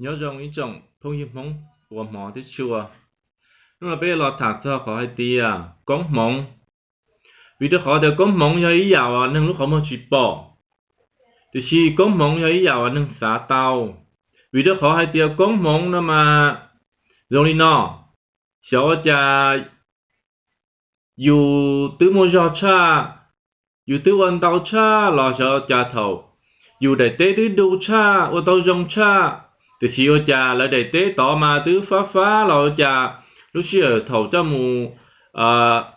Nyob zoo ib tsoom phooj ywg Hmoob uas hmov thiab tshua. Hnub no peb los tham txog qhov hais tias koob hmoov. Vim rau qhov tias koob hmoov yog ib yam uas neeg lub qhov muag tsis pom, tiam sis koob hmoov yog ib yam uas neeg xav tau. Vim rau qhov hais tias koob hmoov no mas zoo li no, xyov ua cas yus twb muaj zog tshaj, yus twb ua ntau tshaj los xyov cas thaum yus daim teb twb du tshaj ua tau zoo tshaj, tiam sis ua cas lawv daim teb tod mas twb fab fab los ua cas lub sij hawm thaum coj mus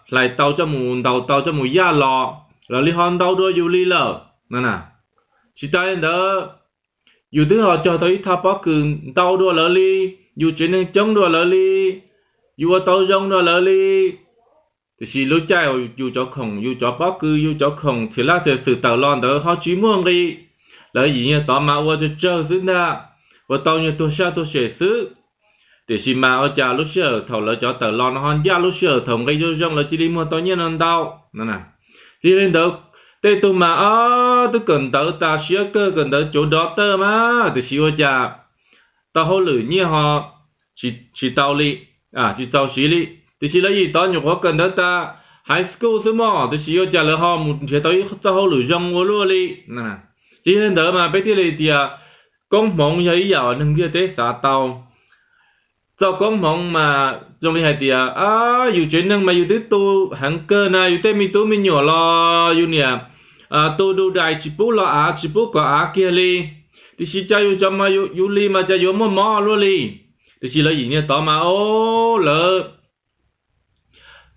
hlais tau, coj mus ntaus tau, coj mus yaj los, lawv li ho ntau dua yus li lawm. Tsis tas li ntawd, yus twb ho cog tau ib thaj pob kws ntau dua lawv li, yus tsev neeg coob dua lawv li, yus ua tau zoo dua lawv li, tiam sis lub caij uas yus cov khoom, yus cov pob kws, yus cov khoom txhia laj txhia xwm tawm los ntawd ho tsis muaj nqi. Lawv yim nyuag tod mas ua tsawg tsawg xwb ntag, ua tau nyuag tuag saj tuag sem xwb. Tiam sis mas ua cas lub sij hawm thaum lawv cov tawm los no ho ncaj lub sij hawm thaum nqi zoo zoo lawv cia li muag tau nyiaj no ntau. Ces yog li ntawd, tej tug mas twb kawm ntawv tas siab kawg, kawm ntawv cuav dov tawj mas tiam sis ua cas tau hauj lwm nyiaj ho tsis tau li, tsis txaus siv li. Tiam sis lawv yim tod nyuam qhuav kawm ntawv tas high school xwb mog, tiam sis ua cas lawv ho mus nrhiav tau ib txoj hauj lwm zoo ua luaj li. Ces yog li ntawd mas peb thiaj li tias koob hmoov yog ib yam uas neeg ntiaj teb xav tau. Txoj koob hmoov mas zoo li hais tias yus tsev neeg mas yus twb tu heev kawg na, yus tej me tub me nyuam los yus niam tu du dais tsis pub los av, tsis pub kov av kiag li. Tiam sis cas yus cov mas yus li mas cas yuav muaj mob luaj li. Tiam sis lawv yim niag tod mas o, lawv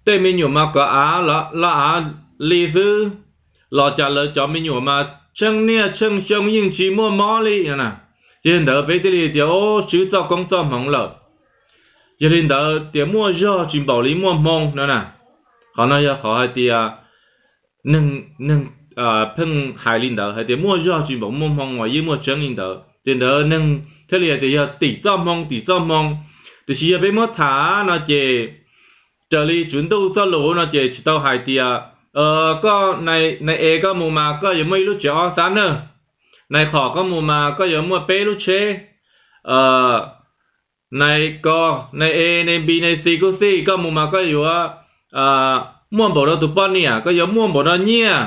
tej me nyuam mas kov av los av li xwb, los cas lawv cov me nyuam mas tsheej niaj tsheej xyoo yeej tsis muaj mob li. Ces yog ntawd peb thiaj li tias o, swb txoj koob txoj hmoov lawm. Yog li ntawd tias muaj zog tsis npaum li muaj hmoo no na. Qhov no yog qhov hais tias neeg pheej hais li ntawd hais tias muaj zog tsis npaum muaj hmoo uas yeej muaj tseeb li ntawd. Ces ntawd neeg thiaj li hais tias yog tim txoj hmoo, tim txoj hmoo. Tiam sis yog peb muab tham no ces raws li tswv ntuj txoj lus no ces tsis tau hais tias koj nai e koj mus mas koj yuav muaj ib lub tsev ob xab nawb, nai qhom koj mus mas koj yuav muaj peb lub tsheb, nai ko, nai e, nai bi, nai xi kuj xij, koj mus mas koj yuav muaj npaum no tus poj niam, koj yuav muaj npaum no nyiaj.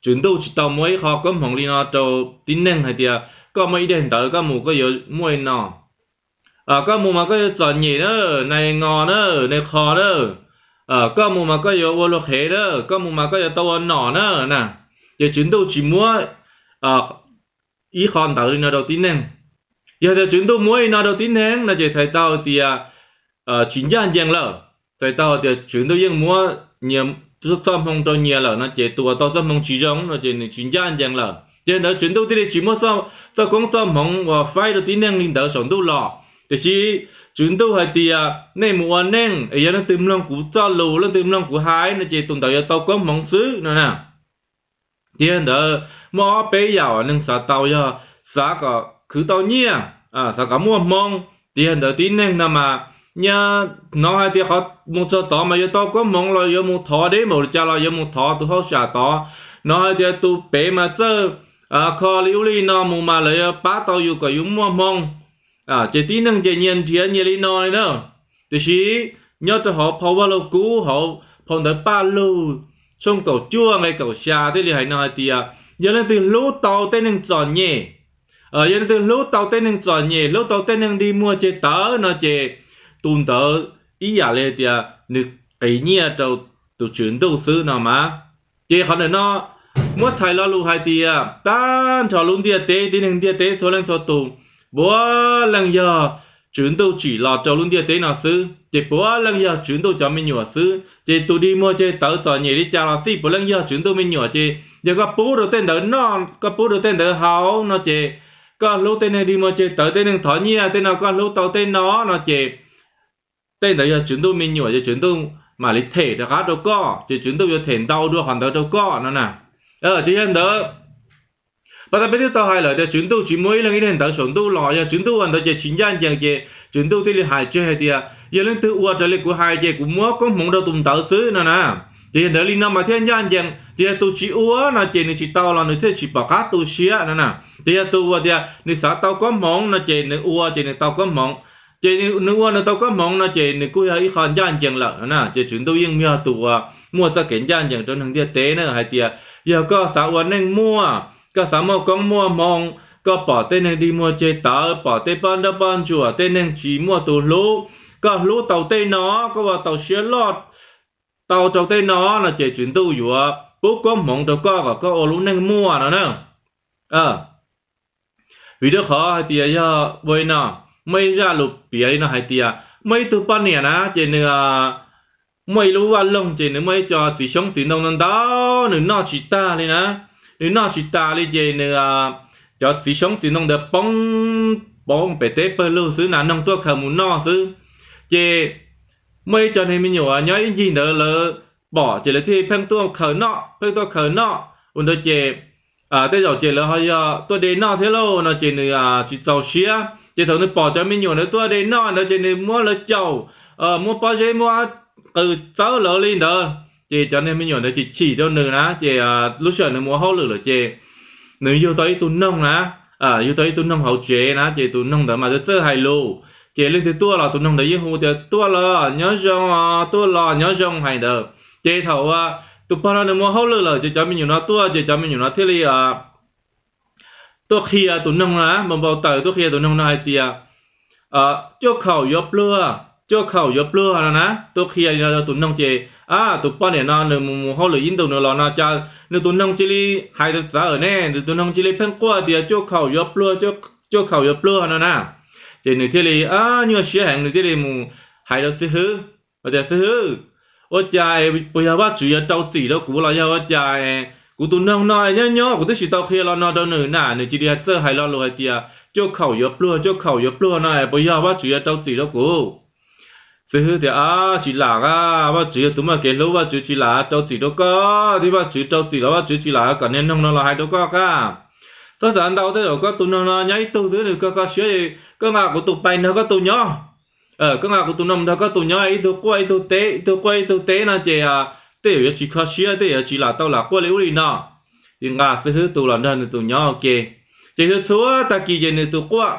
Tswv ntuj tsis tau muab ib qho koob hmoov li no rau tib neeg hais tias koj muaj ib daim ntawv koj mus koj yuav muaj li no. Koj mus mas koj yuav txom nyem na, nai ngo na, nai qho na, koj mus mas koj yuav ua luag qhev na, koj mus mas koj yuav tau ua nom na na. Ces tswv ntuj tsis muab ib qho ntawv li no rau tib neeg. Yog tias tswv ntuj muab li no rau tib neeg no ces txhais tau tias tsis ncaj ncees lawm. Txhais tau tias tswv ntuj yeej muab nyias txoj hmoo rau nyias lawm no ces tus uas tau txoj hmoo tsis zoo no ces nws tsis ncaj ncees lawm. Ces ntawd tswv ntuj thiaj li tsis muab txoj koob txoj hmoov uas faib rau tib neeg li ntawd saum ntuj los. Tiam sis tswv ntuj hais tias nej mus ua neej es yog leej twg mloog kuv txoj lus, leej twg mloog kuv hais no ces tus ntawd yuav tau koob hmoov xwb no na. Ces yog ntawd muaj ob peb yam uas neeg xav tau yog xav kom khwv tau nyiaj, xav kom muaj hmoo. Ces yog ntawd tib neeg no mas nyias hnov hais tias qhov mus txog tod mas yuav tau koob hmoov los yuav mus thov deb npaum li cas los yuav mus thov tus hauj sam tod. Hnov hais tias tus pem mas txawj kho li ub li no mus mas lawv yuav pab tau yus kom yus muaj hmoo. Ces tib neeg ces nyias nrhiav nyias li no li na. Tiam sis nyob rau hauv phau Vaj Lug Kub, hauv phau ntawv Paj Lug tshooj kaum cuaj nqe kaum xya thiaj li hais no hais tias yog leej twg hlub tau tej neeg txom nyem, yog leej twg hlub tau tej neeg txom nyem, hlub tau tej neeg dig muag ceg tawv no ces tus ntawd ib yam li tias nws qiv nyiaj rau tus tswv ntuj xwb no mas. Ces qhov ntawm no muab txhais lo lus hais tias tag nrho lub ntiaj teb, tib neeg ntiaj teb txhua leej txhua tus, puav leej yog tswv ntuj tsim los rau lub ntiaj teb no xwb, ces puav leej yog tswv ntuj cov me nyuam xwb. Ces tus dig muag ceg tawv txom nyem li cas los xij puav leej yog tswv ntuj me nyuam. Ces yog koj pub rau tej ntawd noj, koj pub rau tej ntawd haus no ces koj hlub tej neeg dig muag ceg tawv, tej neeg thov nyiaj tej no koj hlub tau tej no no ces tej ntawd yog tswv ntuj me nyuam, ces tswv ntuj mam li them rov qab rau koj, ces tswv ntuj yuav them ntau dua qhov ntawd rau koj no na. Ces yog ntawd, pas tas peb twb tau hais lawm tias tswv ntuj tsis muab ib leeg ib daim ntawv saum ntuj los, yog tswv ntuj ua ntawd ces tsis ncaj ncees, ces tswv ntuj thiaj li hais tseg hais tias yog leej twg ua raws li kuv hais ces kuv muab koob hmoov rau tus ntawd xwb no na. Ces yog ntawd li no mas thiaj ncaj ncees. Ces yog tus tsis ua no ces nws tsis tau los nws thiaj tsis pom qab tu siab no na. Ces yog tus uas tias nws xav tau koob hmoov no ces nws ua ces nws tau koob hmoov, ces nws ua nws tau koob hmoov no ces nws kuj yog ib qho ncaj ncees lawm no na. Ces Tswv Ntuj yeej yog tus uas muaj txoj kev ncaj ncees rau neeg ntiaj teb na hais tias yog koj xav ua neej muaj, koj xav muaj koob muaj hmoov, koj pom tej neeg dig muag ceg tawv, pom tej poj nrauj poj ntsuam, tej neeg tsis muaj tus hlub, koj hlub tau tej no, koj ua tau siab loj tau rau tej no no ces Tswv Ntuj yuav pub koob hmoov rau koj kom koj ua lub neej muaj no na. Vim rau qhov hais tias yog ua li no, muaj ib zaj lus piav li no hais tias muaj ib tug poj niam na ces nws muaj ib lub vaj loog ces nws muaj ib co txiv xyoob txiv ntoo ntau ntau, nws noj tsis tag li na. Nws noj tsis tas li ces nws, cov txiv xyoob txiv ntoo ntawd poob, poob pem teb pawg lug xwb, nas noog tuaj khaws mus noj xwb. Ces muaj ib co neeg me nyuam nyob ib ncig ntawd lawv pom ces lawv thiaj pheej tuaj khaws noj, pheej tuaj khaws noj ua ntawd ces tej zaum ces lawv ho yog tuaj de noj thiab lauj no ces nws tsis txaus siab. Ces thaum nws pom cov me nyuam ntawd tuaj de noj ntawd ces nws muab lawv caum, muab pob zeb muab qws txawb lawv li ntawd, ces cov neeg me nyuam ntawd chim chim rau nws na. Ces lub sij hawm nws mus ua hauj lwm lawm ces nws yug tau ib tug noog na, yug tau ib tug noog hauv tsev na, ces tus noog ntawd mas txawj txawj hais lus. Ces leej twg tuaj los tus noog ntawd yeej hu tias tuaj los nyob zoo, tuaj los nyob zoo hais ntawd. Ces thaum tus pog no nws mus ua hauj lwm lawm ces cov me nyuam no tuaj ces cov me nyuam no thiaj li tuaj qhia tus noog na, npau npau taws tuaj qhia tus noog no hais tias cuaj khaum yuav pluag, cuaj khaum yuav pluag no na. Tuaj qhia li no rau tus noog ces, a, tus poj niam no nws mus mus hauj lwm ib ntus nws los no cas nws tus noog cia li hais txawv txawv ne, nws tus noog cia li pheej quaj tias cuaj khaum yuav pluag, cuaj khaum yuav pluag no na. Ces nws thiaj li nyuaj siab heev, nws thiaj li mus hais rau xib hwb tias xib hwb, ua cas puas yog Vajtswv yuav rau txim rau kuv los yog ua cas kuv tus noog no nyob nyob kuv twb tsis tau qhia lo no rau nws na, nws cia li txawj hais lo lus hais tias cuaj khaum yuav pluag, cuaj khaum yuav pluag no, puas yog Vajtswv yuav rau txim rau kuv? Xib hwb tias tsis lam a, Vajtswv yog tus muaj kev hlub, Vajtswv tsis lam rau txim rau koj thiab, Vajtswv rau txim los Vajtswv tsis lam kom niag noog no los hais rau koj qab. Txhob xav ntau, tej zaum koj tus noog no nyob ib tug xwb nws kho kho siab, koj nqa kuv tus pais nrog koj tus nyob, koj nqa kuv tus noog nrog koj tus nyob, ib tug quaj ib tug teb, ib tug quaj ib tug teb no ces tej zaum yuav tsis kho siab, tej zaum yuav tsis lam tau lam quaj li ub li no. Ces nqa xib hwb tus los nrog nws tus nyob ua ke. Ces txhua txhua tag kis ces nws tus quaj,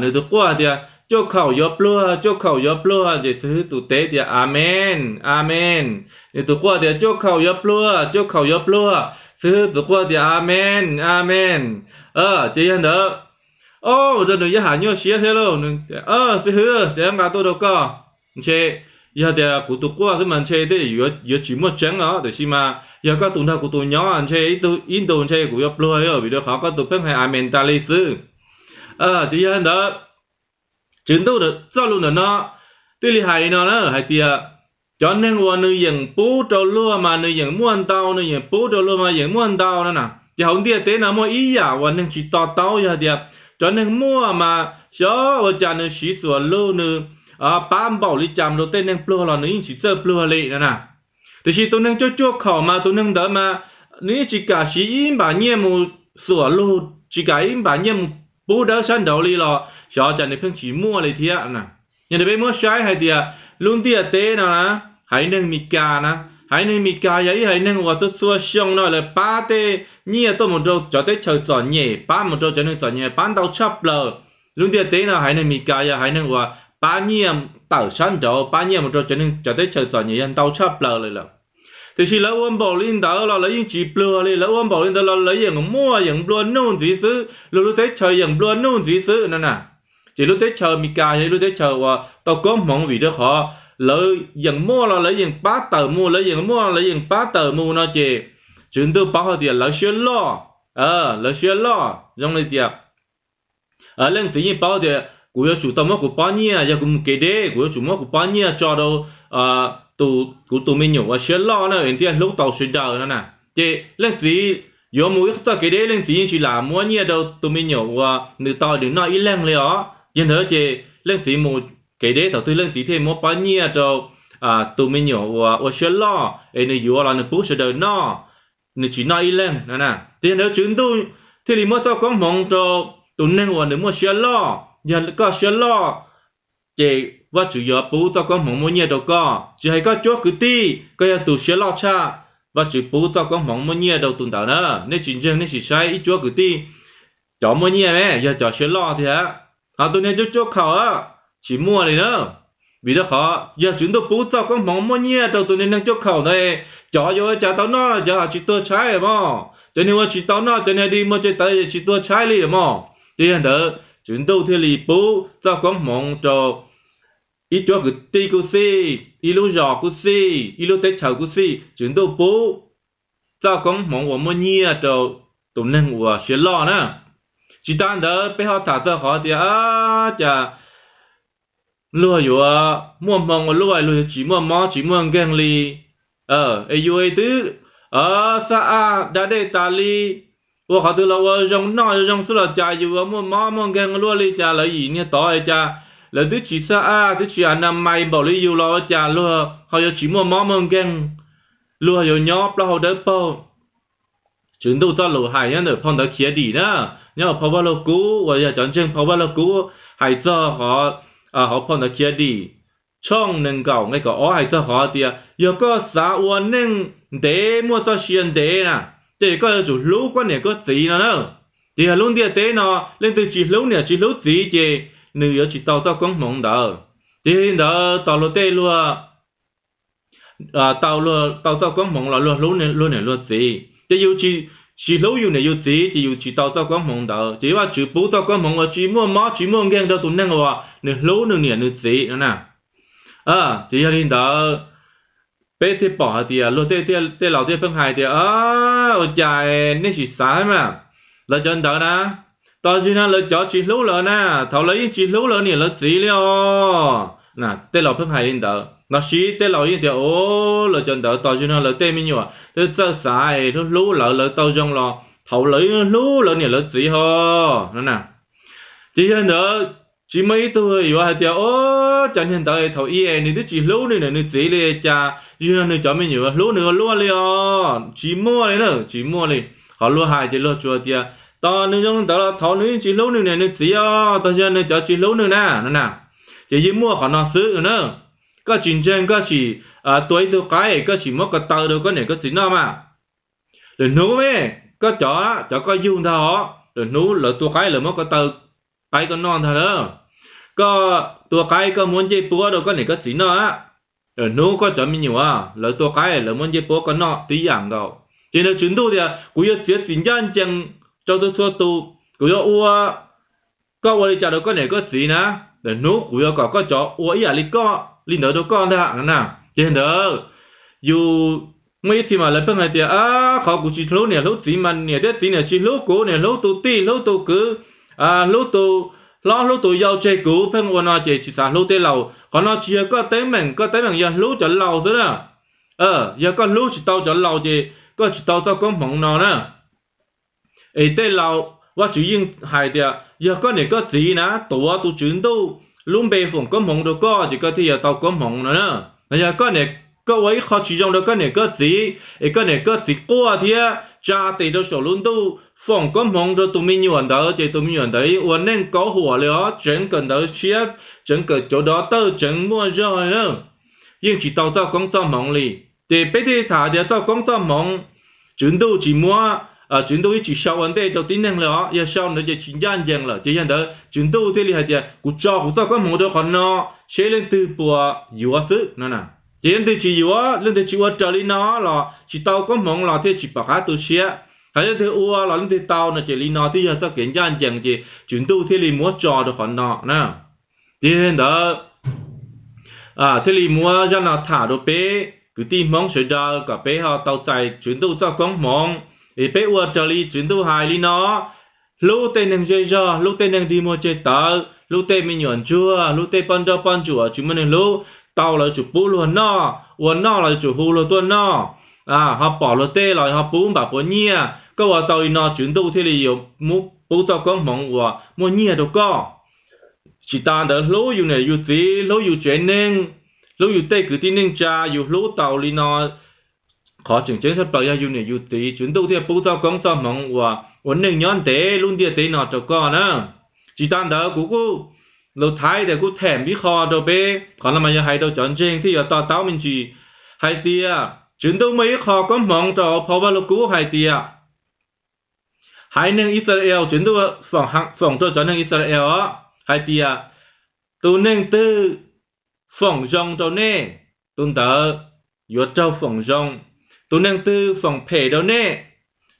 nws tus quaj tias cuaj khaum yuav pluag, cuaj khaum yuav pluag, ces xib hwb tus teb tias amees, amees. Nws tus quaj tias cuaj khaum yuav pluag, cuaj khaum yuav pluag, xib hwb tus quaj tias amees, amees. Ces yog ntawd, o, ua rau nws yaj ham nyuaj siab thiab lauj. Xib hwb, tseem nqa tuaj rau koj, ntshe yog tias kuv tus quaj xwb mas ntshe tej yuav tsis muaj tseeb os, tiam sis mas yog koj tus nrog kuv tus nyob ntshe ib ntus ntshe kuv yuav pluag li, vim rau qhov koj tus pheej hais amees tas li xwb. Ces yog ntawd, Tswv Ntuj txoj lus ntawm no thiaj li hais li no na hais tias cov neeg uas nws yeem pub rau luag mas nws yeem muaj ntau, nws yeem pub rau luag mas yeem muaj ntau no na. Ces hauv ntiaj teb no muaj ib yam uas neeg tsis to taub yog tias cov neeg muaj mas xyov ua cas nws siv xuam lug, nws pab npaum li cas rau tej neeg pluag los nws yeej tsis txawj pluag li no na. Tiam sis tus neeg cuaj cuaj khaum mas tus neeg ntawd mas nws yeej tsis kam siv ib npam nyiaj mus xuam lug, tsis kam ib npam nyiaj mus pub dawb sab nraud li los xyov cas nws pheej tsis muaj li thiab. Yog li peb muab saib hais tias lub ntiaj teb no na, haiv neeg Mis Kas na, haiv neeg Mis Kas yog ib haiv neeg uas txhua txhua xyoo no lawv pab tej nyiaj tuaj mus rau cov teb chaws txom nyem, pab mus rau cov neeg txom nyem pab ntau tshaj plaws. Lub ntiaj teb no haiv neeg Mis Kas yog haiv neeg uas pab nyiaj tawm sab nraud, pab nyiaj mus rau cov neeg cov teb chaws txom nyem yog ntau tshaj plaws li lawm. Tiam sis lawv ua npaum li ntawd los lawv yeej tsis pluag li, lawv ua npaum li ntawd los lawv yeem muaj yeem nplua nuj ntxiv xwb, lawv lub teb chaws yeem nplua nuj ntxiv xwb no na. Ces lub teb chaws Mis Kas yog ib lub teb chaws uas tau koob hmoov vim rau qhov lawv yeem muaj los lawv yeem pab tawm mus, lawv yeem muaj los lawv yeem pab tawm mus no ces Tswv Ntuj paub hais tias lawv siab loj, lawv siab loj zoo li tias leej txiv yeej paub tias kuv yuav tsum tau muab kuv pob nyiaj, yog kuv mus kev deb kuv yuav tsum muab kuv pob nyiaj tso rau kuv tus me nyuam uas siab loj na, thiaj hlub tau sawv daws no na. Ces leej txiv yuav mus ib txoj kev deb, leej txiv yeej tsis lam muab nyiaj rau tus me nyuam uas nws tau nws noj ib leeg li os. Yog ntawd ces leej txiv mus kev deb thaum twg leej txiv thiaj muab pob nyiaj rau tus me nyuam uas ua siab loj es nws yuav los nws pub sawv daws noj, nws tsis noj ib leeg no na. Ces yog ntawd Tswv Ntuj thiaj li muab txoj koob hmoov rau tus neeg uas nws muaj siab loj. Yog koj siab loj, ces Vajtswv yuav pub txoj koob hmoov muaj nyiaj rau koj. Tsis hais koj cuab kwv tij, koj yog tus siab loj tshaj, Vajtswv pub txoj koob hmoov muaj nyiaj rau tus ntawd na. Nej tsis ntseeg nej sim saib ib cuab kwv tij, cov muaj nyiaj ne yog cov siab loj tiag. Ho tus neeg cuab cuab khaum tsis muaj li na. Vim rau qhov yog Tswv Ntuj pub txoj koob hmoov muaj nyiaj rau tus neeg cuab khaum ntawd, cov yuav ua cas tau noj, cov ho tsis tuag tshaib mog. Cov neeg uas tsis tau noj, cov neeg dig muag tsev tawv tsis tuag tshaib li mog. Ces yog ntawd Tswv Ntuj thiaj li pub txoj koob hmoov rau ib cuab kwv tij kuj xij, ib lub zos kuj xij, ib lub teb chaws kuj xij, Tswv Ntuj pub txoj koob hmoov uas muaj nyiaj rau tus neeg uas siab loj na. Tsis tas ntawd peb ho tham txog qhov tias cas luag yuav muaj hmoo ua luaj, luag yuav tsis muaj mob tsis muaj nkeeg li. Es yus twb xab aj da dej tas li, ua qhov twg los ua zoo noj zoo xwb los cas yus yuav muaj mob muaj nkeeg ua luaj li, cas lawv yim niag tod cas lawv twb tsis xab aj twb tsis a na mais npaum li yus los ua cas luag ho yuav tsis muaj mob muaj nkeeg, luag yuav nyob plaub hau dawb paug. Tswv Ntuj txoj lus hais nyob ntawm phau ntawv Khiav Dim na, nyob hauv phau Vaj Lug Kub uas yog cov ntseeg phau Vaj Lug Kub hais txog qhov, hauv phau ntawv Khiav Dim tshooj nees nkaum nqe kaum ob hais txog qhov tias yog koj xav ua neej ntev muaj txoj sia ntev na, ces koj yuav tsum hlub koj niam koj txiv no na. Ces yog lub ntiaj teb no leej twg tsis hlub niam tsis hlub txiv ces nws yuav tsis tau txoj koob hmoov ntawd. Ces yog li ntawd tos luag tej luag tau txoj koob hmoov los luag hlub luag niam luag txiv, ces yus tsis hlub yus niam yus txiv ces yus tsis tau txoj koob hmoov ntawd. Ces Vajtswv pub txoj koob hmoov uas tsis muaj mob tsis muaj nkeeg rau tus neeg uas nws hlub nws niam nws txiv no na. Ces yog li ntawd peb thiaj pom hais tias luag tej, tej laus thiaj pheej hais tias, ua cas nej sim xav mas, lawv cov ntawd na, tos zig no lawv cov tsis hlub lawv na, thaum lawv yeej tsis hlub lawv niam lawv txiv li os. Tej laus pheej hais li ntawd los sis tej laus yeej tias, lawv cov ntawd tos zig no lawv tej me nyuam twb txawj xav es hlub hlub lawv, lawv tau zoo los thaum lawv yeej hlub lawv niam lawv txiv ho no na. Ces yog ntawd tsis muaj ib tug yuav hais tias, o, cov niag ntawd thaum ub nws twb tsis hlub nws niam nws txiv li cas zig no nws cov me nyuam hlub nws ua luaj li os. Tsis muaj li na, tsis muaj li. Qhov luag hais ces luag tsuas tias tos nws zoo li ntawd los thaum nws yeej tsis hlub nws niam nws txiv os, tos zig no nws cov tsis hlub nws na no na. Ces yeej muaj qhov no xwb no na. Koj tsis ntseeg koj sim tua ib tug qaib koj sim muab ko taw rau koj niam koj txiv noj mas. Lwm hnub me, koj cov, cov koj yug ntag os, lwm hnub lawv tua qaib lawv muab ko taw qaib koj noj ntag na. Koj tua qaib koj muab ncej puab rau koj niam koj txiv noj, lwm hnub koj cov me nyuam lawv tua qaib lawv muab ncej puab koj noj tib yam nkaus. Ces nws Tswv Ntuj tias kuv yuav txiav txim ncaj ncees rau txhua txhua tus, kuv yuav ua, koj ua li cas rau koj niam koj txiv na, lwm hnub kuv yuav kom koj cov ua ib yam li koj li ntawd rau koj ntag no na. Ces ntawd yus muaj ib txhia mas lawv pheej hais tias, qhov kuv tsis hlub niam hlub txiv mas niam thiab txiv niam tsis hlub kuv, niam hlub tus tij hlub tus kwv, hlub tus hlob hlub tus yau tseg kuv, pheej ua no ces tsis xav hlub tej laus. Qhov no tsis yog koj teeb meem, koj teeb meem yog hlub cov laus xwb na. Yog koj hlub tsis tau cov laus ces koj tsis tau txoj koob hmoov no na. Es tej laus, Vajtswv yeej hais tias yog koj niam koj txiv na tuav tus Tswv Ntuj lub npe foom koob hmoov rau koj ces koj thiaj yuav tau koob hmoov no na. Yog koj niam, koj ua ib qho tsis zoo rau koj niam koj txiv es koj niam koj txiv quaj thiab tsa tes rau saum lub ntuj foom koob hmoov rau tus me nyuam ntawd ces tus me nyuam ntawd yeej ua neej kaub huam li os, tseev kawm ntawv tshiab, tseev kawm cov dov tawj, tseev muaj zog li na. Yeej tsis tau txoj koob txoj hmoov li. Ces peb thiaj tham tias txoj koob txoj hmoov Tswv Ntuj tsis muab, Tswv Ntuj yeej tsis sau ua ntej rau tib neeg li os, yog sau ntawd ces tsis ncaj ncees lawm. Ces yog ntawd Tswv Ntuj thiaj li hais tias kuv tso kuv txoj koob hmoov rau qhov no, seb leej twg puas yuav xwb no na. Ces leej twg tsis yuav, leej twg tsis ua raws li no los tsis tau koob hmoov los thiaj tsis pom qab tu siab. Hos leej twg ua los leej twg tau no ces li no thiaj yog txoj kev ncaj ncees ces Tswv Ntuj thiaj li muab tso rau qhov no na. Ces yog li ntawd thiaj li muab zaj no tham rau peb kwv tij Hmoob sawv daws kom peb ho tau txais Tswv Ntuj txoj koob hmoov, es peb ua raws li Tswv Ntuj hais li no, hlub tej neeg zej zog, hlub tej neeg dig muag tseg tawv, hlub tej me nyuam ntsuag, hlub tej poj nrauj poj ntsuam tsis muaj neeg hlub, tau los yuav tsum pub luag noj, ua noj los yuav tsum hu luag tuaj noj, ho pom luag tej los ho pub npam puav nyiaj. Koj ua tau li no Tswv Ntuj thiaj li yuav muab pub txoj koob hmoov uas muaj nyiaj rau koj. Tsis tas ntawd hlub yus niam yus txiv, hlub yus tsev neeg, hlub yus tej kwv tij neej tsa, yus hlub tau li no qhov tseem ceeb tshaj plaws yog yus niam yus txiv, Tswv Ntuj thiaj pub txoj koob txoj hmoov uas ua neej nyob ntev lub ntiaj teb no rau koj na. Tsis tas ntawd kuv kuj Lus Thaib tias kuj them ib qho rau peb, qhov no mas yog hais rau cov ntseeg thiaj yuav to taub me ntsis hais tias Tswv Ntuj muaj ib qho koob hmoov rau hauv phau Vajluskub hais tias haiv neeg Yixalayees, Tswv Ntuj foom rau cov neeg Yixalayees hais tias tus neeg twg foom zoo rau nej, tus ntawd yuav raug foom zoo. Tus neeg twg foom phem rau nej,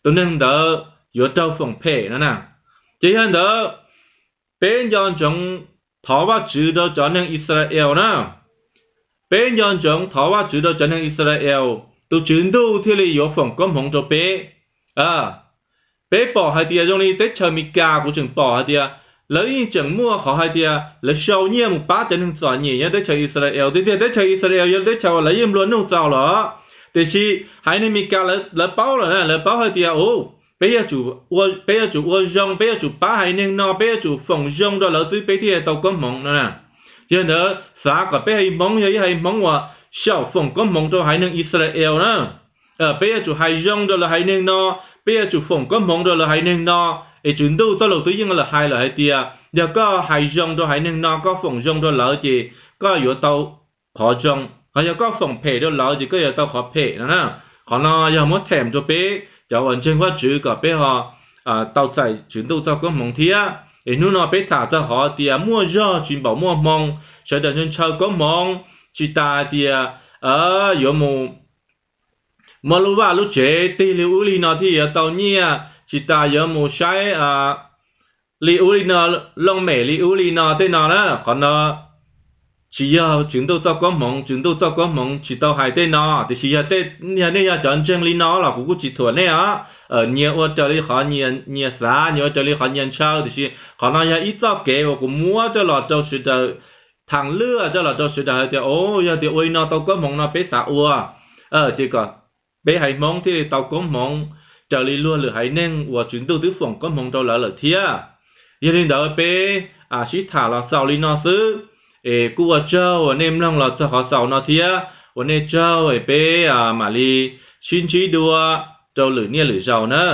tus neeg ntawd yuav raug foom phem no na. Ces yog li ntawd, peb nco ntsoov thov Vajtswv rau cov neeg Yixalayees na. Peb nco ntsoov thov Vajtswv rau cov neeg Yixalayees, tus Tswv Ntuj thiaj li yuav foom koob hmoov rau peb. Peb pom hais tias zoo li teb chaws Amelikas, kuv tseem pom hais tias lawv yeej tseem muaj qhov hais tias lawv sau nyiaj mus pab cov neeg txom nyem nyob teb chaws Yixalayees. Tiag tiag teb chaws Yixalayees yog teb chaws uas lawv yeej nplua nuj txaus lawm, tiam sis haiv neeg Amelikas lawv paub lawm na, lawv paub hais tias peb yuav tsum ua zoo, peb yuav tsum pab haiv neeg no, peb yuav tsum foom zoo rau lawv xwb peb thiaj tau koob hmoov no na. Yog li ntawd xav kom peb haiv Hmoob yog ib haiv Hmoob uas xyaum foom koob hmoov rau haiv neeg Yixalayees na. Peb yuav tsum hais zoo rau lawv haiv neeg no, peb yuav tsum foom koob hmoov rau lawv haiv neeg no. Es Tswv Ntuj txoj lus twb yeej los hais lawm hais tias yog koj hais zoo rau haiv neeg no, koj foom zoo rau lawv ces koj yuav tau qhov zoo, ho yog koj foom phem rau lawv ces koj yuav tau qhov phem no na. Qhov no yog muab them rau peb cov uas ntseeg Vajtswv kom peb ho tau txais Tswv Ntuj txoj koob hmoov thiab. Es hnub no peb tham txog qhov tias muaj zog tsis npaum muaj hmoo, sawv daws ntshaw koob hmoov, tsis tas hais tias yuav mus muab lub vaj lub tsev tig li ub li no thiaj yuav tau nyiaj, tsis tas yuav mus saib li ub li no, looj mem li ub li no tej no na. Qhov no tsis yog Tswv Ntuj txoj koob hmoov, Tswv Ntuj txoj koob hmoov tsis tau hais tej no. Tiam sis yog nej yog cov ntseeg li no los kuv kuj tsis thuam nej os. Nyias ua raws li qhov nyias xav, nyias ua raws li qhov nyias ntshaw, tiam sis qhov no yog ib txoj kev uas kuv muab coj los rau sawv daws, thaam lwj coj los rau sawv daws hais tias o, yog tias ua li no tau koob hmoov no peb xav ua, ces kom peb haiv Hmoob thiaj li tau koob hmoov raws li luag lwm haiv neeg uas Tswv Ntuj twb foom koob hmoov rau lawv lawm thiab. Yog li ntawd peb sib tham los xaus li no xwb, es kuj ua tsaug uas nej mloog los txog qhov xaus no thiab ua nej tsaug, es peb mam li sib ntsib dua rau lwm niaj lwm zaus na.